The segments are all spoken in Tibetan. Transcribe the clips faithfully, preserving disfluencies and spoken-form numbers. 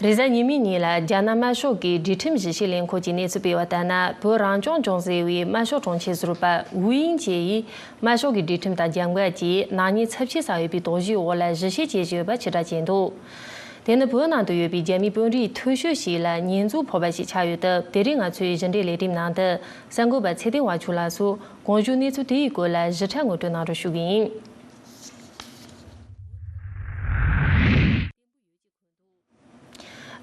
རེས་གཟའ་ཉི་མའི་ཉིན་ལ་རྒྱ་ནག་དམར་ཤོག་གི་སྒྲིག་ཁྲིམས་ཞིབ་བཤེར་ལས་ཁུངས་ཀྱིས་གནས་ཚུལ་སྤེལ་བ་ལྟར་ན། བོད་རང་སྐྱོང་ལྗོངས་ཟེར་བའི་དམར་ཤོག་དྲུང་ཆེ་ཟུར་པ་ཝུའུ་དབྱིང་ཇེ་ཡིས་དམར་ཤོག་གི་སྒྲིག་ཁྲིམས་དང་རྒྱབ་འགལ་གྱིས་ནག་ཉེས་ཚབས་ཆེ་བསགས་ཡོད་པའི་དོགས་གཞིའི་འོག་ལ་ཞིབ་བཤེར་བྱེད་བཞིན་ཡོད་པ་ཕྱིར་བསྒྲགས་བྱས་འདུག་དེ་ནི་བོད་ནང་དུ་ཡོད་པའི་རྒྱ་མིའི་དཔོན་རིགས་མཐོ་ཤོས་ཤིག་ལ་ཉེས་འཛུགས་ཕོག་པ་ཞིག་ཆགས་ཡོད་སྟབས། དེ་རིང་ང་ཚོའི་གཞི་འབྲེལ་ལས་རིམ་ནང་དུ་གསར་འགོད་པ་ཚེ་བརྟན་དབང་ཕྱུག་ལགས་སུ་གོང་ཞུས་གནས་ཚུལ་དེའི་སྐོར་ལ་ཞིབ་ཕྲ་ངོ་སྤྲོད་གནང་རོགས་ཞུ་གི་ཡིན།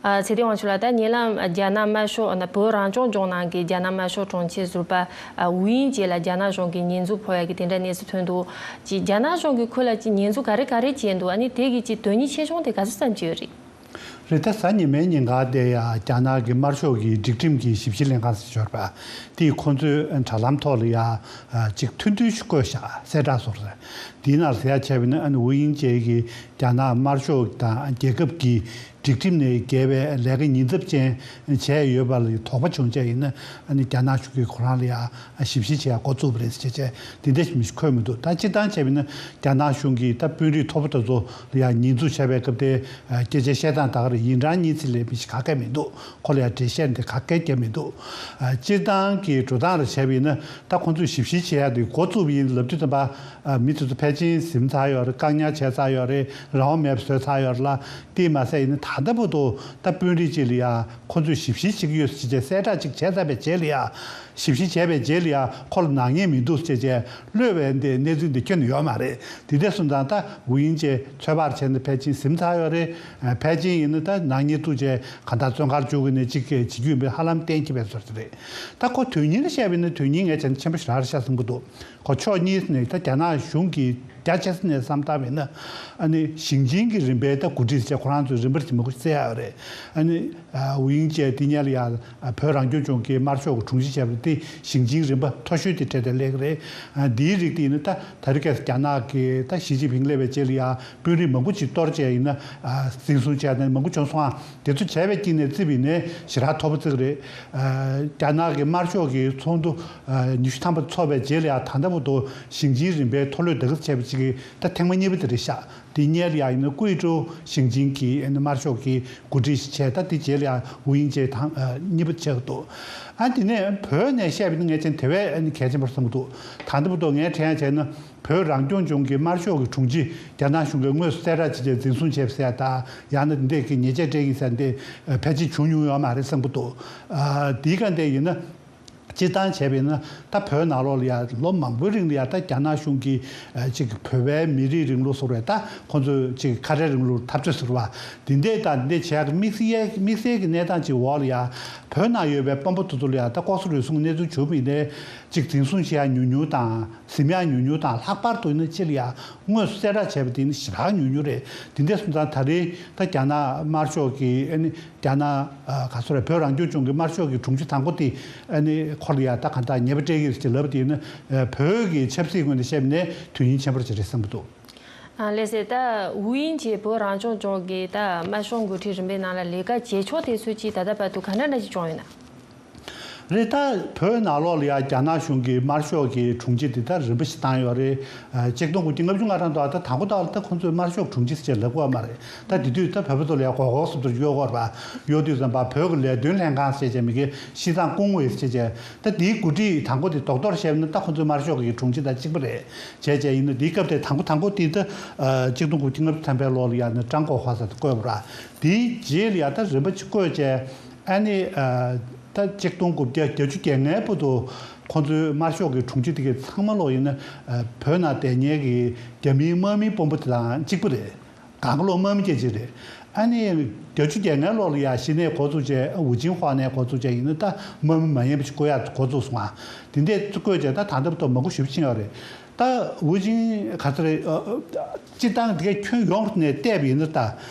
ཨ། ཚེ་བརྟན་དབང་ཕྱུག་ལགས། ད་ཉེ་ལམ་རྒྱ་ནག་དམར་ཤོག་ན་བོད་རང་སྐྱོང་ལྗོངས་ནང་གི་རྒྱ་ནག་དམར་ཤོག་དྲུང་ཆེ་ཟུར་པ་ཝུའུ་དབྱིང་ཇེ་ལ་རྒྱ་ནག་གཞུང་གིས་ཉེས་འཛུགས་ཕོག་ཡག་གི་དེ་འདྲ་གནས་ཚུལ་ཐོན་འདུག་ཅེས། རྒྱ་ནག་གཞུང་གིས་ཁོ་ལ་ཅིག་ཉེས་འཛུགས་ག་རེ་ག་རེ་བྱས་འདུག་ཨ་ནི་དེ་གི་ཅིག་དོན་སྙིང་ཆེ་ཆུང་དེ་ག་ཚོད་ཙམ་ཅིག་ཡོད་རེད། རེད། ད་གཟའ་ཉི་མའི་ཉིན་ག་དེ་ཡང་རྒྱ་ནག་གི་དམར་ཤོག་གི་སྒྲིག་ཁྲིམས་ཀྱི་ཞིབ་བཤེར་ལྷན་ཁང་ཟེར་ཡོད་པ་དེས་ཁོ་ཚོའི་དྲ་ལམ་ཐོག་ལ་ཡང་ཅིག་ཐུང་ཐུང་ཞིག་བཀོད་བཞག་གསལ་བསྒྲགས་སོགས་རེད། དེའི་ནང་ཟེར་ཡག་བྱས་པ་ཡིན་ན། ཨ་ནི་ཝུའུ་དབྱིང་ཇེ་གིས་རྒྱ་ནག་དམར་ཤོག་དང་རྒྱལ་ཁབ་ཀྱི་སྒྲིག་ཁྲིམས་ནས་འགལ་བའི་ལས་ཀ་ཉེན་ཚབས་ཅན་བྱས་ཡོད་པ་ལ་དོགས་པ་བྱུང་བྱས་ཡིན་ན། ཨ་ནི་རྒྱ་ནག་གཞུང་གིས་ཁོ་རང་ལ་ཡང་ཞིབ་བཤེར་བྱེད་ཡག་འགོ་བཙུགས་པ་རེད་ཟེར་བྱས་བྱས་དེ་འདྲ་ཞིག་མི་ཞིག་འཁོད་མི་འདུག་ད་སྤྱིར་བཏང་བྱས་པ་ཡིན་ན་རྒྱ་ནག་གཞུང་གིས་ད་དཔོན་རིགས་མཐོ་པོ་དེ་ཚོ་ལ་ཡང་ཉེས་འཛུགས་བྱས་པའི་སྐབས་དེ་སྐད་ཆ་བཤད་སྟངས་ད་ག་རེ་ཡིན་གྲངས་གཉིས་ཚིག་ལས་མི་ཞིག་ག་གེ་མི་འདུག་ཁོ་ལ་ཡང་འགྲེལ་བཤད་འདི་ག་གེ་བརྒྱབ་མི་འདུག་སྤྱིར་བཏང་གི་འགྲོ་སྟངས་ལ་བྱས་པ་ཡིན་ན། ད་ཁོང་ཚོས་ཞིབ་བཤེར་བྱེད་ཡག་དེ་འགོ་བཙུགས་པ་ཡིན་ལབ་དུས་ཙམ་པ། ཨ། མི་དེ་ཚོ་ཕལ་ཆེར་ཟིན་ཚར་ཡོད་རེད། བཀག་ཉར་བྱས་ཚར་ཡོད་རེད། རང་དབང་མེད་པ་བཟོས་ཚར་ཡོད་རེད་ལ། དེས་མ་ཟད་ཡིན་ན་ད་ལྟ་བར་དུ་ད་དཔོན་རིགས་གཅིག་ལ་ཡ་ཁོ་ཚོས་ཞིབ་བཤེར་བྱེད་ཀྱི་ཡོད་ཟེར་བྱས་གསལ་བསྒྲགས་གཅིག་བྱས་ཚར་བའི་རྗེས་ལ་ཡ། ཞིབ་བཤེར་བྱས་པའི་རྗེས་ལ་ཡ་ཁོ་ལ་ནག་ཉེས་མི་འདུག་ཟེར་བྱས་གློད་པའི་འདི་གནས་ཚུལ་འདི་ཁྱོན་ནས་ཡོད་མ་རེད། དེ་འདྲ་སོང་ཙང་ད་ཝུའུ་དབྱིང་ཇེ་ཚོད་དཔག་བྱས་ན་ཕལ་ཆེར་ཟིན་ཚར་ཡོད་རེད། ཕལ་ཆེར་ཡིན་ན་ད་ནག་ཉེས་བཙུགས་བྱས་གང་ལྟར་བཙོན་ཁང་བཅུག་གི་ནས་གཅིག་གིས་བྱེད་རྒྱུ་ཡིན་པའི་ཧ་ལམ་གཏན་འཁེལ་བའི་བཟོ་འདྲ་རེད། ད་ཁོ་དོན་སྙིང་ལ་བཤད་པ་ཡིན་ན་དོན་སྙིང་ངས་བྱས་ན་ཆེན་པོ་ཞེ་དྲག་རེད་ཤག་བསམ་གྱི་འདུག་ཁོ་ཕྱོགས་གཉིས་ནས་ད་རྒྱ་ནག་གཞུང་གིས་རྒྱ་ཆེ་ས་ནས་བསམ་བཏང་བ་ཡིན་ན། ཨ་ནི་ཞིང་ཆེན་གྱི་རིམ་པའི་ད་འགོ་ཁྲིད་ཟེར་ཁོ་རང་ཚོའི་རིམ་པར་གྱི་མི་འགོ་བཙལ་ཡག་རེད། ཨ་ནི་ཝུའུ་དབྱིང་ཇེ་དེ་སྔོན་ལ་ཡ་བོད་རང་སྐྱོང་ལྗོངས་ཀྱི་དམར་ཤོག་གི་དྲུང་ཆེ་བྱས་པ་དེ་ཞིང་ཆེན་རིམ་པ་མཐོ་ཤོས་དེ་གྲས་དེ་སླེབས་ཀྱི་རེད། ཨ། འདིའི་རིགས་དེ་ཡིན་ན་ད་ད་རེས་ཁ་སང་རྒྱ་ནག་གི་ད་ཞི་ཅིན་ཕིང་སླེབས་པའི་རྗེས་ལ་ཡ་དཔོན་རིགས་མང་པོ་ཅིག་གཏོར་བྱས་ཡིན་ན། ཨ། འཛིན་བཟུང་བྱས་ནས་མང་པོ་བྱུང་སོང་ཨ། དེ་ཚོ་བྱས་པའི་དཀྱིལ་ནས་བརྩིས་པ་ཡིན་ན་ཞེ་དྲག་མཐོ་པོ་བརྩི་གི་རེད། ཨ། རྒྱ་ནག་གི་དམར་ཤོག་གི་ཚོགས་འདུ་ཨ་ཉི་ཤུ་ཐམ་པ་ཚོགས་པའི་རྗེས་ལ་ཡ་ད་ལྟ་བར་དུ་ཞིང་ཆེན་རིམ་པའི་མཐོ་སློབ་དེ་ག་ཚོད་བྱས་པ་ཅིག་གི་ད་ཐེངས་མ་གཉིས་པ་དེ་རེད་ཤག་དེ་སྔོན་ལ་ཡ་ཡིན་ན་ཀུའེ་ཀྲོའུ་ཞིང་ཆེན་གྱི་ཨ་ནི་དམར་ཤོག་གི་འགོ་ཁྲིད་ཞིག་བྱས། ད་དེ་རྗེས་ལ་ཡ་ཝུའུ་དབྱིང་ཇེ་དང་ཨ་གཉིས་པ་ཆགས་འདུག་ཨ། དེ་ནས་བོད་ནས་བཤད་པ་ཡིན་ན་ངས་བྱས་ན་དེ་བས་ཨ་ནི་གལ་ཆེན་པོ་བསམ་གྱི་འདུག་ད་ལྟ་བར་དུ་ངས་དྲན་ཡ་བྱས་ན། བོད་རང་སྐྱོང་ལྗོངས་ཀྱི་དམར་ཤོག་གི་དྲུང་ཆེ་རྒྱ་ནག་གཞུང་གིས་དངོས་སུ་གསལ་བསྒྲགས་བྱས་རྗེས་འཛིན་བཟུང་བྱས་པ་ཟེར་ཡ་དང་། ཡང་ན་འདི་གི་ཉེས་ཆད་སྤྲད་ཀྱི་ཟེར་ཡ་འདི་ཕལ་ཆེར་བྱུང་མྱོང་ཡོད་མ་རེད་བསམ་གྱི་འདུག་ཨ། དེའི་སྒང་དེ་ཡིན་ན། སྤྱིར་བཏང་བྱས་པ་ཡིན་ན་ད་བོད་ནང་ལོགས་ལ་ཡ་ལོ་མང་པོའི་རིང་ལ་ཡ་ད་རྒྱ་ནག་གཞུང་གིས་ཨ་ཅིག་བོད་པའི་མི་རིགས་རིང་ལུགས་ཟེར་བས། ད་ཁོང་ཚོས་ཅིག་ཁ་བྲལ་རིང་ལུགས་འཐབ་རྩོད་ཟེར་བ་འདི་འདྲས་དང་འདི་འདྲས་བྱེད་ཡག་གི་དམིགས་བསལ་དམིགས་བསལ་གྱི་གནས་སྟངས་ཅིག་འོག་ལ་ཡ། བོད་ནང་ཡོད་པའི་དཔོན་པོ་དེ་ཚོ་ལ་ཡ་ད་ལྐོག་ཟ་རུལ་སུངས་གནས་ཚུལ་བྱུང་བ་ཡིན་ནའི་ཅིག་འཛིན་བཟུང་བྱེད་ཡག་ཉུང་ཉུང་དང་། ཟིན་ཡག་ཉུང་ཉུང་དང་། ལྷག་པར་དུ་ཡིན་ན་ཅི་ལ་ཡ་དངོས་སུ་གསལ་བསྒྲགས་བྱས་པ་དེ་ནི་ཞེ་དྲག་ཉུང་ཉུང་རེད། དེ་འདྲ་སོང་ཙང་ད་རེས་ད་རྒྱ་ནག་དམར་ཤོག་གི་ཨ་ནི་རྒྱ་ནག་ཨ་ག་ཚོད་རེད། བོད་རང་སྐྱོང་ལྗོངས་ཀྱི་དམར་ཤོག་གི་དྲུང་ཆེ་དང་པོ་དེ་ཨ་ནི་ཁོ་ལ་ཡ་ད་གང་ལྟར་ཉེས་པ་སྤྲད་ཀྱི་རེད་ཅེས་ལབ་པ་དེ་ཡིན་ན། ཨ་བོད་ཀྱི་ཆབ་སྲིད་ངོས་ནས་བཤད་པ་ཡིན་ན་དོན་སྙིང་ཆེན་པོ་ཅིག་རེད་བསམ་གྱི་འདུག་ཨ། ལགས་སེ། ད་ཝུའུ་དབྱིང་ཇེ་བོད་རང་སྐྱོང་ལྗོངས་ཀྱི་ད་དམར་ཤོག་འགོ་ཁྲིད་རིམ་པའི་ནང་ལ་ལས་ཀ་བྱེད་ཕྱོགས་དེ་ཚོ་ཅིག་ད་ལྟ་བར་དུ་ག་འདྲ་འདྲ་ཅིག་བྱུང་ཡོད་ན། རེད། ད་བོད་ནང་ལོགས་ལ་ཡ་རྒྱ་ནག་གཞུང་གིས་དམར་ཤོག་གི་དྲུང་ཆེ་དེ་ད་རིམ་པ་ཞིག་བཏང་ཡོད་རེད། ཨ། ཆིག་སྟོང་དགུ་བརྒྱ་ལྔ་བཅུ་ང་གྲངས་དུ་ད་དང་པོ་དག་ལ་ད་ཁོང་ཚོས་དམར་ཤོག་དྲུང་ཆེ་ཟེར་བྱས་ལབ་ཀྱི་ཡོད་མ་རེད། ད་དེ་དུས་ད་བོད་པ་ཚོ་ལ་ཡ་མགོ་སྐོར་སོབ་ཏུ་གཡོག་གི་ཡོད་རེད་པ། གཡོག་དུས་ཙམ་པ་བོད་ཀྱི་ལས་དོན་ལྷན་ཁང་ཟེར་བྱས་མི་གི་西藏工委ཟེར་བྱས། ད་དེའི་འགོ་ཁྲིད་དང་པོ་དེ་རྡོག་རྡོག་བཤད་ན་ད་ཁོང་ཚོའི་དམར་ཤོག་གི་དྲུང་ཆེ་དང་གཅིག་པ་རེད། བྱས་བྱས་ཡིན་ན་དེའི་སྐབས་དེ་དང་པོ་དང་པོ་དེ་ད་ཨ་ཆིག་སྟོང་དགུ་བརྒྱ་ལྔ་བཅུ་ཐམ་པའི་ལོ་ལ་ཡ་ནི་ཀྲང་གོ་ཧྭ་ཟེར་དེ་བསྐོས་པ་རེད། དེའི་རྗེས་ལ་ཡ་ད་རིམ་པ་ཅིག་བསྐོས་བྱས། ཨ་ནི་ཨ་ད་ཆིག་སྟོང་དགུ་བརྒྱ་བརྒྱད་ཅུ་གྱ་ལྔའི་བར་དུ་ཁོང་ཚོའི་དམར་ཤོག་གི་དྲུང་ཆེ་དེ་གའི་ཚང་མ་ལོག་ཡིན་ན། ཨ་བོད་ནང་བསྡད་མཁན་གྱི་རྒྱ་མིའི་དམག་མིའི་དཔོན་པོ་དེ་དང་གཅིག་པ་རེད། གང་ག་ལོག་དམག་མི་སྐད་ཅིག་རེད། ཨ་ནི་བརྒྱད་ཅུ་གྱ་ལྔའི་ལོ་ལ་ཡ་གཞི་ནས་འགོ་བཙུགས་བྱས། ཝུ་ཅིན་ཧྭ་ནས་འགོ་བཙུགས་བྱས་ཡིན་ན་ད་དམག་མི་མ་ཡིན་པ་ཞིག་བསྐོ་ཡག་འགོ་བཙུགས་སོང་ང་། དེ་འདྲས་བསྐོས་བྱས་ད་ད་ལྟ་བར་དུ་མང་པོ་ཞེ་པོ་ཕྱིན་ཡོད་རེད། ད་ཝུ་ཅིན་ག་ཚོད་རེད། ཨ་ཨ་སྤྱིར་བཏང་དེ་གའི་ཁྱོན་ཡོངས་ནས་བལྟས་པ་ཡིན་ན། ད་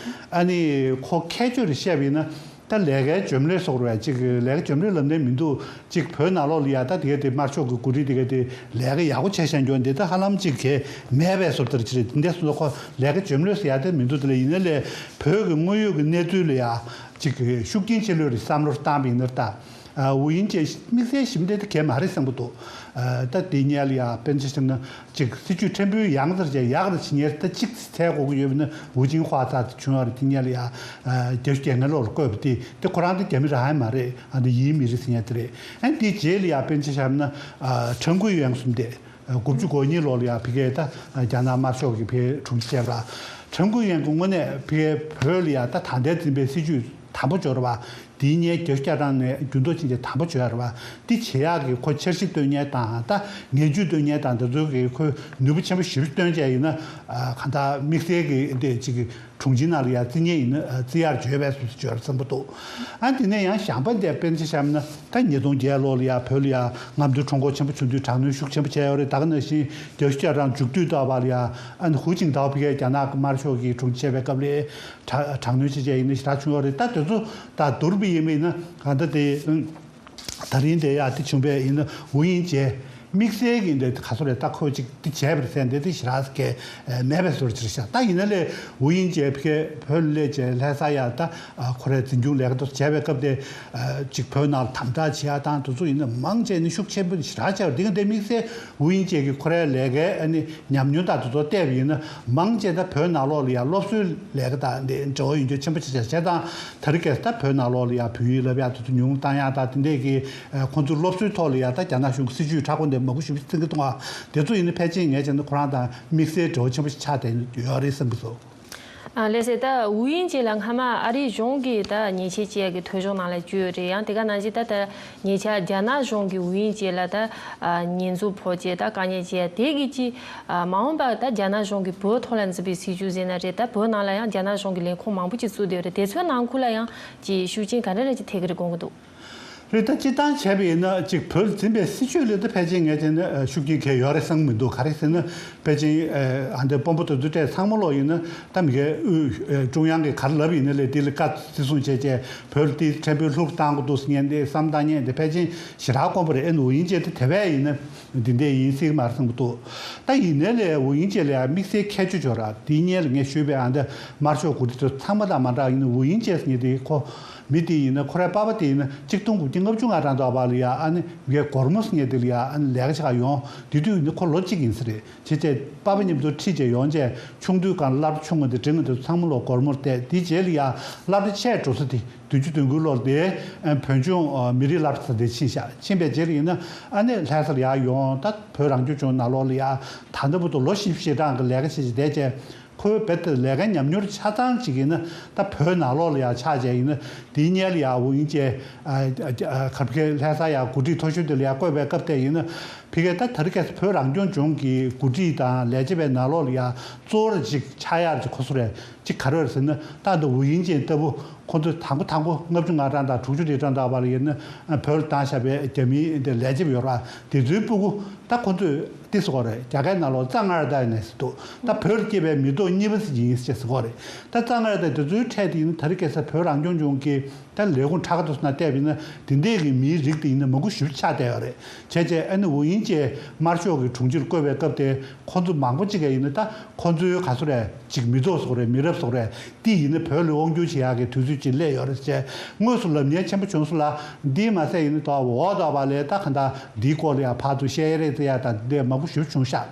ཨ་ནི་ཁོ་ཁྱད་ཆོས་རེ་བཤད་པ་ཡིན་ན། ད་ལས་ཀའི་འཇོན་ལོས་སོགས་རེད། ཅིག་ལས་ཀ་འཇོན་ལོས་ལབ་ནས་མི་འདུག་ཅིག་བོད་ནང་ལོགས་ལ་ཡ་ད་དེ་ག་དེ་དམར་ཤོག་གི་འགོ་ཁྲིད་དེ་ག་དེ་ལས་ཀ་ཡག་པོ་བྱས་བཞག་རྒྱུ་འདི་ད་ཧ་ལམ་ཅིག་གས་མེད་པའི་བཟོ་ལྟར་ཅིག་རེད། དེ་འདྲ་སོང་ཙང་ཁོ་ལས་ཀ་འཇོན་ལོས་ཟེར་ཡ་དེ་མི་འདུག་དེ་ལ་ཡིན་ན་ལས་བོད་ཀྱི་དངོས་ཡོད་ཀྱི་གནས་ཚུལ་ལ་ཡ་ཅིག་ཤུགས་རྐྱེན་ཆེ་ལོས་རེད་བསམ་བློ་བཏང་བ་ཡིན་ན། ད་ ཨ། ཝུ་དབྱིང་ཅེ་དམིགས་བསལ་ཞིབ་འདེད་དེ་གལ་མ་རེད་བསམ་གྱི་འདུག་ཨ། ད་དེ་སྔོན་ལ་ཡ་དཔེར་ན་ཆ་བཞག་ན་ཅིག་སྲིད་ཇུས་ཕྲན་བུ་ཡང་ཟེར་བྱས་ཡག་རེད་བྱེད་མཁན་ད་གཅིག་འཚོལ་དགོས་ཀྱི་ཡོད་པ་ན་ཝུ་ཅིན་ཧྭ་ཙཱ་དེ་བྱུང་བ་རེད། དེ་སྔོན་ལ་ཡ་ཨ་བརྒྱད་ཅུ་གྱ་ལྔ་ལོར་བསྐོས་པ་དེ་དེ་ཁོ་རང་དེ་རྒྱ་མི་རང་ཡང་མ་རེད། ཨ། འདི་ཡིན་མི་རེད་ཟེར་མཁན་དེ་རེད། ཨ། དེའི་རྗེས་ལ་ཡ་དཔེར་ན་ཆ་བཞག་ན་ཨ་ཁྲང་ཀུའེ་ཡོན་གསུམ་དེ། དགུ་བཅུ་གོ་གཉིས་ལོ་ལ་ཡང་ཕ་གིར་ད་རྒྱ་ནག་དམར་ཤོག་གི་ཕ་གིར་དྲུང་ཆེ་བྱས་པ། ཁྲང་ཀུའེ་ཡོན་གྱིས་དངོས་གནས་ཕ་གིར་བོད་ལ་ཡང་ད་ད་ལྟའི་འཛིན་པའི་སྲིད་ཇུས་དམ་པོ་འབྱོར་བ། དེའི་སྔོན་བརྒྱད་ཅུ་གྱ་གྲངས་ནས་རྒྱུན་མཐོང་ཕྱིན་ཆད་དམ་པོ་འབྱོར་བ། འདི་བྱེད་ཡག་གི་ཁོ་འཆར་གཞི་བཏོན་མཁན་དང་ད་ངན་ཇུས་བཏོན་མཁན་དང་འདི་ཚོ་གི་ཁོས་ནུས་པ་ཆེན་པོ་ཞེ་པོ་བཏོན་བྱས་ཡིན་ན། ཨ། གང་ལྟར་དམིགས་བསལ་གྱི་འདི་ཅིག་གི་དྲུང་ཆེ་ནང་ལ་ཡང་བརྩི་མཁན་ཡིན་ན་བརྩི་ཡག་བརྗོད་པའི་སུ་སུ་བརྗོད་བསམ་པ་འདུག་ཨ། དེ་ནས་ཡང་གཞན་པ་འདི་དཔེར་ན་ཆ་བཞག་ན་ད་ཉིས་སྟོང་བརྒྱད་ལོ་ལ་ཡང་བོད་ལ་ཡང་རྔམ་སྟོན་ཁྲོམ་སྐོར་ཆེན་པོ་བྱུང་དུས་དྲག་གནོན་ཤུགས་ཆེན་པོ་བྱས་ཡོད་རེད། ད་ག་ནང་བཞིན་བརྒྱད་ཅུ་གྱ་གྲངས་མཇུག་བསྡུས་ཐོག་ལ་ཡང་ཨ་ནི་ཧུའུ་ཅིན་ཐའོ་ཕ་གིའི་རྒྱ་ནག་གི་དམར་ཤོག་གི་དྲུང་ཆེ་བྱས་པའི་སྐབས་ལ་དྲག་དྲག་གནོན་བྱས་བྱས་ཡིན་ན་ཞེ་དྲག་བྱུང་ཡོད་རེད། ད་དེ་ཚོ་ད་བསྡུར་བ་ཡིན་པ་ཡིན་ན་གང་ལྟར་དེ། ད་རིང་དེ་ཡ་དེ་བྱུང་བས་ཡིན་ན་ཝུ་དབྱིང་ཅེ་དམིགས་བསལ་གྱི་འདི་ག་ཚོད་རེད། ད་ཁོས་ཅིག་དེ་བྱས་པ་རེད་ཟེར་འདི་དེ་ཞེ་དྲག་གི་མེད་པའི་བཟོ་འདྲ་ཅིག་རེད་ཤག་ད་ཡིན་ན་ལས་ཝུ་དབྱིང་ཅེ་ཕ་གིར་བོད་ལ་སླེབས་བྱས་ལྷ་ས་ཡ་ད་ཁོ་རའི་འཛིན་སྐྱོང་ལས་ཀ་དེ་བྱས་པའི་སྐབས་དེ་ཅིག་བོད་ནང་ལ་དམ་དྲག་བྱེད་ཡ་དང་དེ་ཚོ་ཡིན་ན་མང་ཆེ་ནི་ཤུགས་ཆེན་པོ་ཞེ་དྲག་བྱས་པ་འདི་ག་འདི་དམིགས་བསལ་ཝུ་དབྱིང་ཅེ་གི་ཁོ་རའི་ལས་ཀའི་ཨ་ནི་ཉམས་མྱོང་དང་དེ་ཚོ་བལྟས་པ་ཡིན་ན་མང་ཆེ་ད་བོད་ནང་ལོགས་ལ་ཡ་སློབ་གསོའི་ལས་ཀ་དང་འདི་འབྲེལ་བ་ཡོད་རྒྱུ་ཆེན་པོ་ཆེ་ཆེ་བྱས་དང་། དེ་རིང་ཁ་སང་ད་བོད་ནང་ལོགས་ལ་ཡང་བོད་ཡིག་བསླབ་ཡག་དེ་ཚོ་ཉུང་བཏང་ཡག་དང་དེ་འདྲས་ཀྱི་ཁོང་ཚོའི་སློབ་གསོའི་ཐོག་ལ་ཡང་ད་རྒྱ་ནག་གཞུང་གི་སྲིད་ཇུས་དྲག་པོ་འདི་མང་པོ་ཞིག་བརྩི་གི་འདུག་ཨ། དེ་ཚོ་ཡིན་ན་ཕལ་ཆེར་ངས་བྱས་ན་ཁོ་རང་དང་དམིགས་བསལ་འབྲེལ་བ་ཆེན་པོ་ཞིག་ཆགས་བསྡད་ཡོད་རེད་བསམ་གྱི་འདུག་ཨ། ལགས་སེ། ད་ཝུའུ་དབྱིང་ཅེ་ལ་སྔ་མ་ཨ་རིའི་གཞུང་གིས་ད་ཉེས་ཆད་བཅད་ཡག་གི་ཐོ་གཞུང་ནང་ལ་བཅུག་ཡོད་རེད། ཡང་དེ་ག་ནང་བཞིན་ད་ད་ཉེ་ཆར་རྒྱ་ནག་གཞུང་གིས་ཝུའུ་དབྱིང་ཅེ་ལ་ད་ཨ་ཉེས་འཛུགས་ཕོག་བྱས་ད་དཀའ་ངལ་བྱས་དེ་གི་ཅི། ཨ། མ་འོངས་པར་ད་རྒྱ་ནག་གཞུང་གིས་བོད་ཐོག་ལ་འཛིན་པའི་སྲིད་ཇུས་ཟེར་ན་རེད། ད་བོད་ནང་ལ་ཡང་རྒྱ་ནག་གཞུང་གི་ལས་ཁུངས་མང་པོ་ཅིག་བཙུགས་བསྡད་ཡོད་རེད། དེ་ཚོའི་ནང་ཁུལ་ལ་ཡང་ཅིག་ཤུགས་རྐྱེན་ག་འདྲ་རེ་ཅིག་ཐེབས་ཀྱི་རེད་དགོངས་ཀྱི་འདུག་རེད། ད་སྤྱིར་བཏང་བྱས་པ་ཡིན་ན་ཅིག་བོད་འཛིན་པའི་སྲིད་ཇུས་ལ་ད་ཕལ་ཆེར་ངས་བྱས་ན་ཤུགས་རྐྱེན་གང་ཡང་ཡོད་རེད་བསམ་གྱི་མི་འདུག་ག་རེ་ཟེར་ན་ཕལ་ཆེར་ཨ་འདི་དཔོན་པོ་དེ་ཚོ་གྲས་ཚང་མ་ལོག་ཡིན་ན་ད་མི་སྒེར་དབུས་ཀྲུང་དབྱང་གིས་ག་རེ་ལབ་ཡིན་ན་ལས་དེ་ལ་བཀའ་བརྩི་སྲུང་བྱས་བྱས་བོད་ལ་དེ་ཕྲན་བུ་ལྷུག་བཏང་དགོས་འདུག་ཟེར་མཁན་དེ་བསམ་བཏང་མཁན་དེ་ཕལ་ཆེར་ཞེ་དྲག་དཀོན་པོ་རེད། ཨེ་ནི་ཝུའུ་དབྱིང་ཅེ་དེ་དེ་བས་ཡིན་ན། འདི་འདྲས་ཡིན་སྲིད་མ་རེད་བསམ་གྱི་འདུག་ད་ཡིན་ནའི་ལས་ཝུའུ་དབྱིང་ཅེ་ལ་ཡང་དམིགས་བསལ་ཁྱད་ཆོས་ཅིག་ཡོད་རེད། དེའི་སྔོན་ལ་ངས་ཞུས་པའི་ཨ་འདི་དམར་ཤོག་འགོ་ཁྲིད་ཚོ་ཚང་མ་དང་མ་འདྲ་ཡིན་ན་ཝུའུ་དབྱིང་ཅེ་ཟེར་མཁན་དེ་ཁོ་མི་དེ་ཡིན་ན་ཁོ་རའི་པ་ཕ་དེ་ཡིན་ན་གཅིག་སྟོང་དགུ་བརྒྱ་ལྔ་བཅུ་ང་གྲངས་ཐོག་ལ་ཡ་ཨ་ནི་ངའི་སྒོར་མོ་ཟེར་མཁན་དེ་ལ་ཡ་ཨ་ནི་ལས་ཀ་བྱེད་ག་ཡོང་། དེ་དུས་ཡིན་ན་ཁོ་ལོ་གཅིག་ཡིན་ས་རེད། བྱས་བྱས་པ་ཕ་མཉམ་དུ་ཁྲིད་བྱས་ཡོང་བྱས་ཆུང་དུས་སྒང་སློབ་གྲྭ་ཆུང་ངུ་དེ་འགྲིམ་དུས་ཚང་མ་ལོ་སྒོར་མོར་བལྟས། དེའི་རྗེས་ལ་ཡ་སློབ་གྲྭ་ཆེ་འགྲོ་ས་དེ། བདུན་ཅུ་དོན་དགུ་ལོར་དེ་བོད་ལྗོངས་མི་རིགས་སློབ་གྲྭ་དེ་ཕྱིན་ཤག་ཕྱིན་པའི་རྗེས་ལ་ཡིན་ན་ཨ་ནི་ལྷ་སར་ཡར་ཡོང་། ད་བོད་རང་སྐྱོང་ལྗོངས་ནང་ལོགས་ལ་ཡ་ད་ལྟ་བར་དུ་ལོ་བཞི་བཅུ་ཞེ་གྲངས་ཀྱི་ལས་ཀ་བྱེད་བྱེད་བསྡད་བྱས། ཁོའི་རྦད་དེ་ལས་ཀའི་ཉམས་མྱོང་ཆ་ཚང་ཅིག་ཡིན་ན་ད་བོད་ནང་ལོགས་ལ་ཡ་ཆགས་བྱས་ཡིན་ན་དེའི་སྔོན་ལ་ཡ་ཝུའུ་དབྱིང་ཅེ་གར་ཕ་གི་ལྷ་ས་ཡ་འགོ་ཁྲིད་མཐོ་ཤོས་དེ་ལ་ཡ་བསྐོས་པའི་སྐབས་དེ་ཡིན་ན་ཕ་གི་ད་དེ་རིང་ཁ་སང་བོད་རང་སྐྱོང་ལྗོངས་ཀྱི་འགོ་ཁྲིད་དང་ལས་བྱེད་པའི་ནང་ལོགས་ལ་ཡ་གཙོ་བོར་ཅིག་ཆགས་ཡག་ཅིག་ཁོ་ཚོ་རེད། ཅིག་ག་རེ་རེད་ཟེར་ན་ད་འདི་ཝུའུ་དབྱིང་ཅེ་ལྟ་བུ་ཁོ་ཚོས་དང་པོ་དང་པོ་ལྔ་བཅུ་ང་གྲངས་དང་དྲུག་ཅུ་རེ་གྲངས་དང་བར་ཡིན་ན་བོད་ལ་བཏང་བཞག་པའི་རྒྱ་མིའི་འདི་ལས་བྱེད་པ་ཡོད་ར། དེ་ཚོའི་སྤུ་གུ་ད་ཁོ་ཚོས་ཏི་ཟེར་གོ་རེད། རྒྱ་སྐད་ནང་ལོགས་ཙ་ང་ར་ད་ཡིན་ཟེར་འདུག་ད་བོད་ལ་སྐྱེས་པའི་མི་ཐོག་གཉིས་པ་ཟེར་ཡིན་ཟེར་གོ་རེད། ད་ཙ་ང་ར་ད་དེ་ཚོའི་གྲས་དེ་ཡིན་ན་དེ་རིང་ཁ་སང་བོད་རང་སྐྱོང་ལྗོངས་ཀྱི་ད་ལས་ཁུངས་ཁྲ་ཁ་དེ་ཚོ་ནང་བལྟས་པ་ཡིན་ན་དེ་འདྲས་ཀྱི་མིའི་རིགས་དེ་ཡིན་ན་མང་པོ་ཞེ་པོ་ཆགས་བསྡད་ཡོད་རེད། བྱས་བྱས་ཨ་ནི་ཝུའུ་དབྱིང་ཅེ་དམར་ཤོག་གི་དྲུང་ཆེར་བསྐོས་པའི་སྐབས་དེ་ཁོ་ཚོ་མང་པོ་ཅིག་ག་ཡིན་ན་ད་ཁོ་ཚོའི་ག་ཚོད་རེད་ཅིག་མི་ཐོག་ཟེར་གོ་རེད། མི་རབས་ཟེར་གོ་རེད། དེ་ཡིན་ན་བོད་ལ་དབང་སྒྱུར་བྱེད་ཡག་གི་དུས་ཚོད་ཅིག་སླེབས་ཡོད་རེད་ཟེར་དངོས་སུ་ལབ་མཁན་ཆེན་པོ་བྱུང་སོང་ལ། འདིས་མ་ཟད་ཡིན་ན་དོ་འོག་དོ་བ་ལས་ད་ག་འདྲ་འདིའི་སྐོར་ལ་ཡང་ཕར་ཚུར་བཤད་ཡ་རེད་ཟེར་ཡ་དང་འདི་མང་པོ་ཞེ་པོ་བྱུང་ཤག་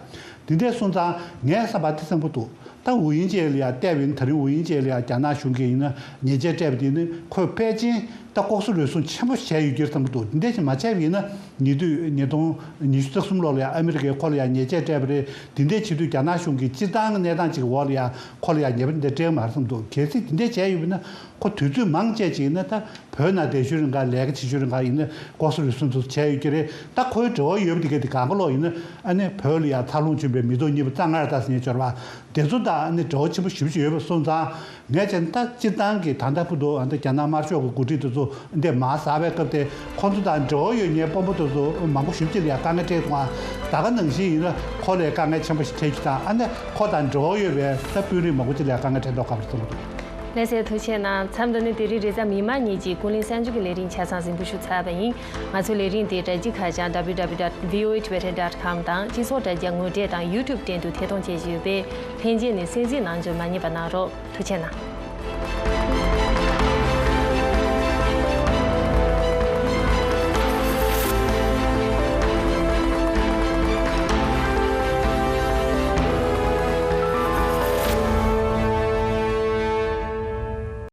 དེ་འདྲས་སོང་ཙང་ངས་བསམ་པ་དེ་བསམ་གྱི་འདུག་ད་ཝུའུ་དབྱིང་ཅེ་ལ་ཡང་བལྟས་པ་ཡིན་ན་དེ་རིང་ཝུའུ་དབྱིང་ཅེ་ལ་ཡང་རྒྱ་ནག་གཞུང་གིས་ཡིན་ན་ཉེས་ཆད་སྤྲད་པ་དེ་ནི་ཁོས་ཕལ་ཆེར་ད་ལྐོག་ཟ་རུལ་སུངས་ཆེན་པོ་བྱས་ཡོད་ཀྱི་རེད་བསམ་གྱི་འདུག་དེ་འདྲས་ཞིག་མ་བྱས་པ་ཡིན་ན་ཉེ་དུས་ཉིས་སྟོང་ཉི་ཤུ་རྩ་གསུམ་ལོ་ལ་ཡང་ཨ་མི་རི་ཀས་ཁོ་ལ་ཡང་ཉེས་ཆད་སྤྲད་པ་རེད། དེ་འདྲས་བྱེད་དུས་རྒྱ་ནག་གཞུང་གིས་སྤྱིར་བཏང་གི་གནས་སྟངས་ཅིག་འོག་ལ་ཡང་ཁོ་ལ་ཡང་ཉེས་པ་འདི་འདྲས་སྤྲད་ཀྱི་མ་རེད་བསམ་འདུག་གལ་སྲིད་དེ་འདྲས་བྱས་ཡོད་པ་ཡིན་ན་ཁོ་དུས་ཚོད་མང་ཆེ་ཅིག་ཡིན་ན་ད་བོད་ནང་བསྡད་ཤུལ་རིང་ག་ལས་ཀ་བྱེད་ཤུལ་རིང་ག་ཡིན་ན་ལྐོག་ཟ་རུལ་སུངས་ཚོ་བྱས་ཡོད་ཀྱི་རེད། ད་ཁོའི་འབྲེལ་བ་ཡོད་པ་དེ་ག་དེ་གང་ག་ལོག་ཡིན་ན་ཨ་ནི་བོད་ལ་ཡང་འཚར་ལོངས་བྱུང་བའི་མི་ཐོག་གཉིས་པ་ཙ་ང་ར་ད་ཟེར་མཁན་འབྱོར་བ་དེ་ཚོ་དང་ཨ་ནི་འབྲེལ་བ་ཆེན་པོ་ཞེ་པོ་ཅིག་ཡོད་པ་སོང་ཙང་། ངས་བྱས་ན་ད་སྤྱིར་བཏང་གི་ད་ལྟ་བར་དུ་ཨ་ནི་རྒྱ་ནག་དམར་ཤོག་གི་འགོ་ཁྲིད་དེ་ཚོ་འདི་མར་ཟགས་པའི་སྐབས་དེ་ཁོ་ཚོ་དང་འབྲེལ་བ་ཡོད་མཁན་དཔོན་པོ་དེ་ཚོ་མང་པོ་ཞེ་པོ་ཅིག་ལ་ཡང་དཀའ་ངལ་འཕྲད་སོང་ང་། ད་ག་ནང་བཞིན་ཡིན་ན་ཁོ་ལ་དཀའ་ངལ་ཆེན་པོ་ཞིག་འཕྲད་རྒྱུ་དང་ཨ་ནི་ཁོ་དང་འབྲེལ་བ་ཡོད་པའི་ད་དཔོན་རིགས་མང་པོ་ཅིག་ལ་ཡང་དཀའ་ངལ་འཕྲད་མདོག་ཁ་པོ་རེད་བསམ་གྱི་འདུག་ལགས་སོ། ཐུགས་རྗེ་གནང་། མཚམས་འདི་ནས་དེ་རིང་རེས་གཟའ་མིག་དམར་ཉིན་གྱི་ཀུན་གླེང་གསར་འགྱུར་གྱི་ལས་རིམ་ཆ་ཚང་གཟིགས་འབུལ་ཞུ་ཚར་བ་ཡིན། ང་ཚོའི་ལས་རིམ་དེ་དྲ་རྒྱའི་ཁ་བྱང་www.voahtibetan.com དང་སྤྱི་ཚོགས་དྲ་རྒྱ་ངོ་འཕྲོད་དང་YouTube སྟེང་དུ་ཐད་གཏོང་བྱེད་བཞིན་ཡོད་པས་ལྷན་རྒྱས་ནས་གསན་གཟིགས་གནང་རྒྱུ་མ་བསྙེལ་བ་གནང་རོགས། ཐུགས་རྗེ་གནང་།